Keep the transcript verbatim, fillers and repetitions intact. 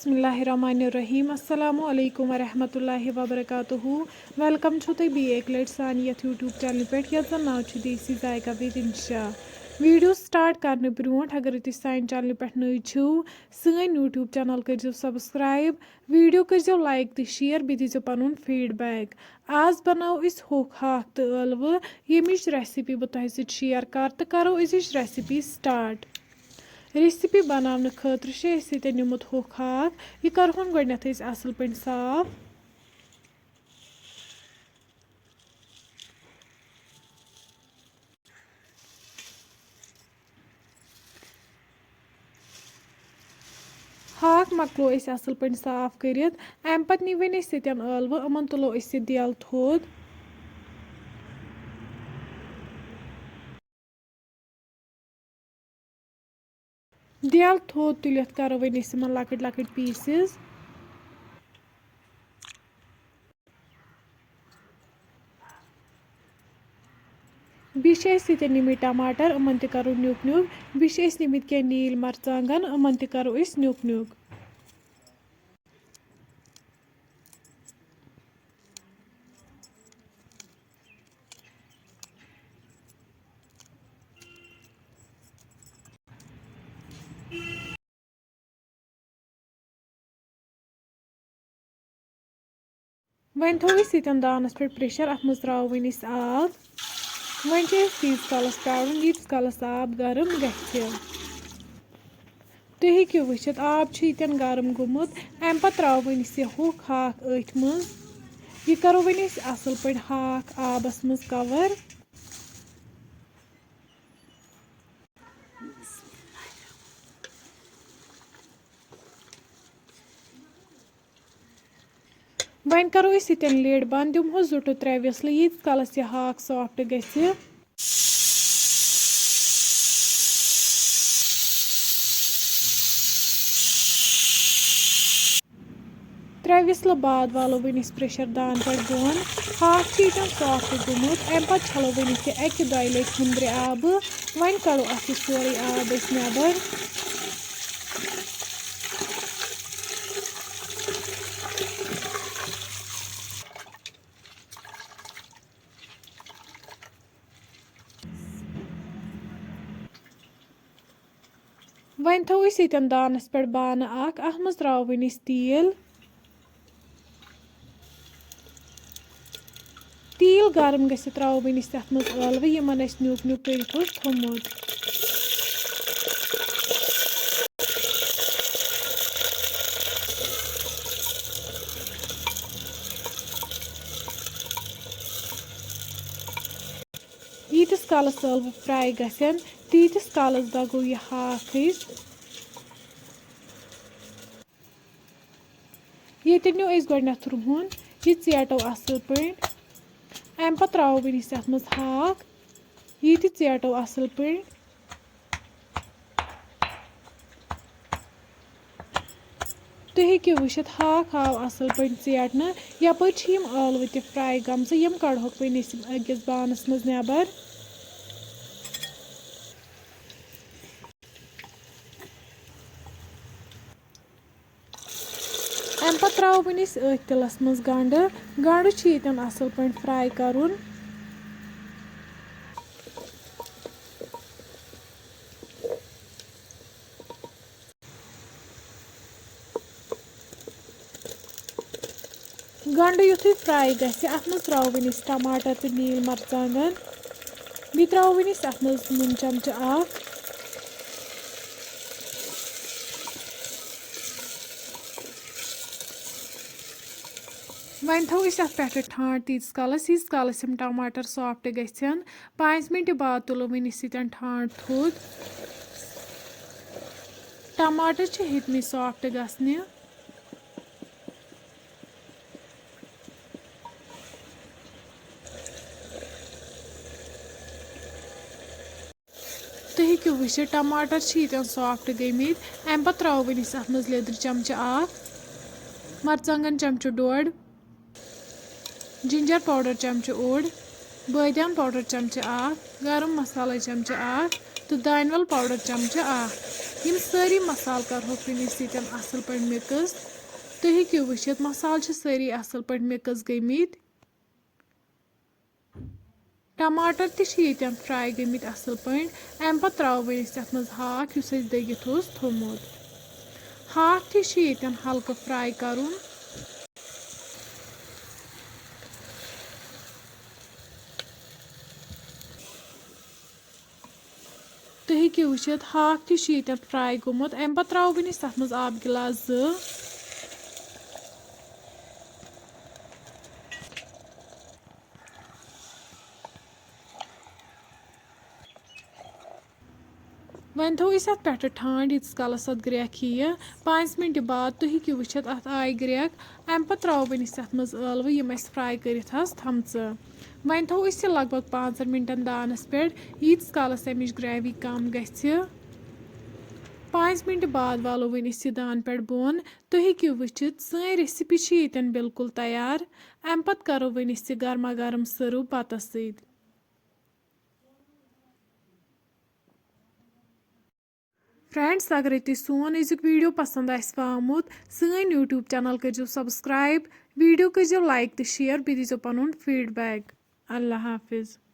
بسم اللہ الرحمن الرحیم۔ السلام علیکم ورحمۃ اللہ وبرکاتہ۔ ویلکم چھو تُہۍ بیٚیہِ اَکہِ لَٹہِ سانہِ یَتھ YouTube چینلہِ پٮ۪ٹھ، یَتھ زَن ناو چھُ دیسی ذائقہ with انشا۔ ویڈیو سٹارٹ کرنہٕ برونٛٹھ، اگر تُہۍ سانہِ چینلہِ پٮ۪ٹھ نٔوۍ چھِو، سٲنۍ YouTube چینل کٔرزیٚو subscribe، ویڈیو کٔرزیٚو like تہٕ share، بیٚیہِ دیٖزیٚو پنُن feedback۔ آز بناوو أسۍ ہوٚکھ ہاکھ تہٕ ٲلوٕ، ییٚمِچ recipe بہٕ تۄہہِ سۭتۍ share کرٕ، تہٕ کرو أزِچ recipe start۔ Recipe بناونہٕ خٲطرٕ چھُ اَسہِ ییٚتٮ۪ن نیُمُت ہوٚکھ ہاکھ۔ یہِ کرہون گۄڈٕنٮ۪تھٕے أسۍ اَصٕل پٲٹھۍ صاف۔ ہاکھ مۄکلو أسۍ اَصٕل پٲٹھۍ صاف کٔرِتھ۔ اَمہِ پَتہٕ نی وۄنۍ أسۍ ییٚتٮ۪ن ٲلوٕ، یِمَن تُلو أسۍ یہِ دیل تھوٚد۔ دیل تھوٚد تُلِتھ کَرو وۄنۍ أسۍ یِمَن لۄکٕٹۍ لۄکٕٹۍ pieces۔ بیٚیہِ چھِ اَسہِ ییٚتٮ۪ن نِمٕتۍ ٹماٹر، یِمَن تہِ کَرو نیُک نیُک۔ بیٚیہِ چھِ اَسہِ نِمٕتۍ کینٛہہ نیٖلۍ مَرژٕوانٛگَن، یِمَن تہِ کَرو أسۍ نیُک نیُک۔ وۄنۍ تھاوو أسۍ ییٚتٮ۪ن دانَس پٮ۪ٹھ pressure، اَتھ منٛز ترٛاوو وۄنۍ أسۍ آب۔ وۄنۍ چھِ أسۍ تیٖتِس کالَس پیارُن، ییٖتِس کالَس آب گرم گژھِ۔ تُہۍ ہیٚکِو وٕچھِتھ، آب چھُ ییٚتٮ۪ن گرم گوٚمُت۔ اَمہِ پَتہٕ ترٛاوو وۄنۍ أسۍ یہِ ہوٚکھ ہاکھ أتھۍ منٛز۔ یہِ کَرو وۄنۍ أسۍ اَصٕل پٲٹھۍ ہاکھ آبَس منٛز cover۔ وۄنۍ کَرو أسۍ ییٚتٮ۪ن lid بنٛد، دِمہوس زٕ to ترٛےٚ whistle، ییٖتِس کالَس یہِ ہاکھ soft گژھِ۔ ترٛےٚ whistle بعد والو وۄنۍ أسۍ pressure دان پٮ۪ٹھ بۄن۔ ہاکھ چھُ ییٚتٮ۪ن soft گوٚمُت، اَمہِ پَتہٕ چھَلو وۄنۍ أسۍ یہِ اَکہِ دۄیہِ لَٹہِ ہُنٛدرِ آبہٕ۔ وۄنۍ کَڑو اَتھ یہِ سورُے آب أسۍ نٮ۪بر۔ وۄنۍ تھاوو أسۍ ییٚتٮ۪ن دانَس پٮ۪ٹھ بانہٕ اَکھ، اَتھ منٛز ترٛاوو وۄنۍ أسۍ تیٖل۔ تیٖل گرم گٔژھِتھ ترٛاوو وۄنۍ أسۍ تَتھ منٛز ٲلوٕ، یِمَن اَسہِ نیُک نیُک کٔرِتھ اوس تھوٚمُت۔ ییٖتِس کالَس ٲلوٕ fry گژھن، تیٖتِس کالَس دَگو یہِ ہاکھ أسۍ۔ ییٚتٮ۪ن نیوٗ اَسہِ گۄڈٕنٮ۪تھ رُہُن، یہِ ژیٹو اَصٕل پٲٹھۍ۔ اَمہِ پَتہٕ ترٛاوو وۄنۍ أسۍ اَتھ منٛز ہاکھ، یہِ تہِ ژیٹو اَصٕل پٲٹھۍ۔ تُہۍ ہیٚکِو وٕچھِتھ، ہاکھ آو اَصٕل پٲٹھۍ ژیٹنہٕ۔ یَپٲرۍ چھِ یِم ٲلوٕ تہِ fry گٔمژٕ، یِم کَڑہوکھ وۄنۍ أسۍ یِم أکِس بانَس منٛز نٮ۪بر۔ اَمہِ پَتہٕ ترٛاوو وۄنۍ أسۍ أتھۍ تِلَس منٛز گَنٛڈٕ۔ گَنٛڈٕ چھِ ییٚتٮ۪ن اَصٕل پٲٹھۍ fry کَرُن۔ گنٛڈٕ یُتھُے fry گژھِ، اَتھ منٛز ترٛاوو وۄنۍ أسۍ ٹماٹر تہٕ نیٖلۍ مرژٕوانٛگن۔ بیٚیہِ ترٛاوو وۄنۍ أسۍ اَتھ منٛز نُن چمچہٕ اکھ۔ وۄنۍ تھاوو أسۍ اَتھ پٮ۪ٹھٕ ٹھانٛڈ تیٖتِس کالَس، ییٖتِس کالَس یِم ٹماٹر soft گژھن۔ پانٛژِ مِنٹہِ بعد تُلو وۄنۍ أسۍ ییٚتٮ۪ن ٹھانٛڈ تھوٚد۔ ٹماٹر چھِ ہیٚتمٕتۍ soft گژھنہِ۔ تُہۍ ہیٚکِو وٕچھِتھ، ٹماٹر چھِ ییٚتٮ۪ن soft گٔمٕتۍ۔ اَمہِ پتہٕ ترٛاوو وۄنۍ أسۍ اَتھ منٛز لیٚدرِ چمچہٕ اکھ، مرژٕوانٛگن چمچہٕ ڈوٚڈ، ginger powder چمچہٕ اوٚڑ، بٲدیان powder چمچہٕ اکھ، گرم مسالہٕ چمچہٕ اکھ تہٕ دانہِ وَل powder چمچہٕ اکھ۔ یِم سٲری مصالہٕ کَرہوکھ وۄنۍ أسۍ ییٚتٮ۪ن اَصٕل پٲٹھۍ mix۔ تُہۍ ہیٚکِو وٕچھِتھ، مصالہٕ چھِ سٲری اَصٕل پٲٹھۍ mix گٔمٕتۍ۔ ٹماٹر تہِ چھِ ییٚتٮ۪ن fry گٔمٕتۍ اَصٕل پٲٹھۍ۔ اَمہِ پَتہٕ ترٛاوو وۄنۍ أسۍ یَتھ منٛز ہاکھ، یُس اَسہِ دٔگِتھ اوس تھوٚمُت۔ ہاکھ تہِ چھِ ییٚتٮ۪ن ہلکہٕ fry کَرُن۔ تُہۍ ہیٚکِو وٕچھِتھ، ہاکھ تہِ چھُ ییٚتٮ۪تھ fry گوٚمُت۔ اَمہِ پَتہٕ ترٛاوو وۄنۍ أسۍ تَتھ منٛز آبہٕ گِلاس زٕ۔ وۄنۍ تھاوو أسۍ اَتھ پٮ۪ٹھٕ ٹھانٛڈ، ییٖتِس کالَس اَتھ گرٛٮ۪کھ یِیہِ۔ پانٛژِ مِنٹہِ بعد تُہۍ ہیٚکِو وٕچھِتھ، اَتھ آیہِ گرٛٮ۪کھ۔ اَمہِ پَتہٕ ترٛاوو وۄنۍ أسۍ اَتھ منٛز ٲلوٕ، یِم اَسہِ fry کٔرِتھ آسہٕ تھَمژٕ۔ وۄنۍ تھاوو أسۍ یہِ لگ بگ پانٛژَن مِنٹَن دانَس پٮ۪ٹھ، ییٖتِس کالَس اَمِچ gravy کَم گژھِ۔ پانٛژِ مِنٹہِ بعد والو وۄنۍ أسۍ یہِ دان پٮ۪ٹھ بۄن۔ تُہۍ ہیٚکِو وٕچھِتھ، سٲنۍ recipe چھِ ییٚتٮ۪ن بالکل تیار۔ اَمہِ پَتہٕ کَرو وۄنۍ أسۍ یہِ گرما گرم serve بَتَس سۭتۍ۔ Friends، اگرے تُہۍ سون أزیُک video پسند آسہِ آمُت، سٲنۍ YouTube channel کٔرزیو subscribe، video کٔرزیو like تہٕ share، بیٚیہِ دیٖزیو پنُن feedback۔ اللہ حافظ۔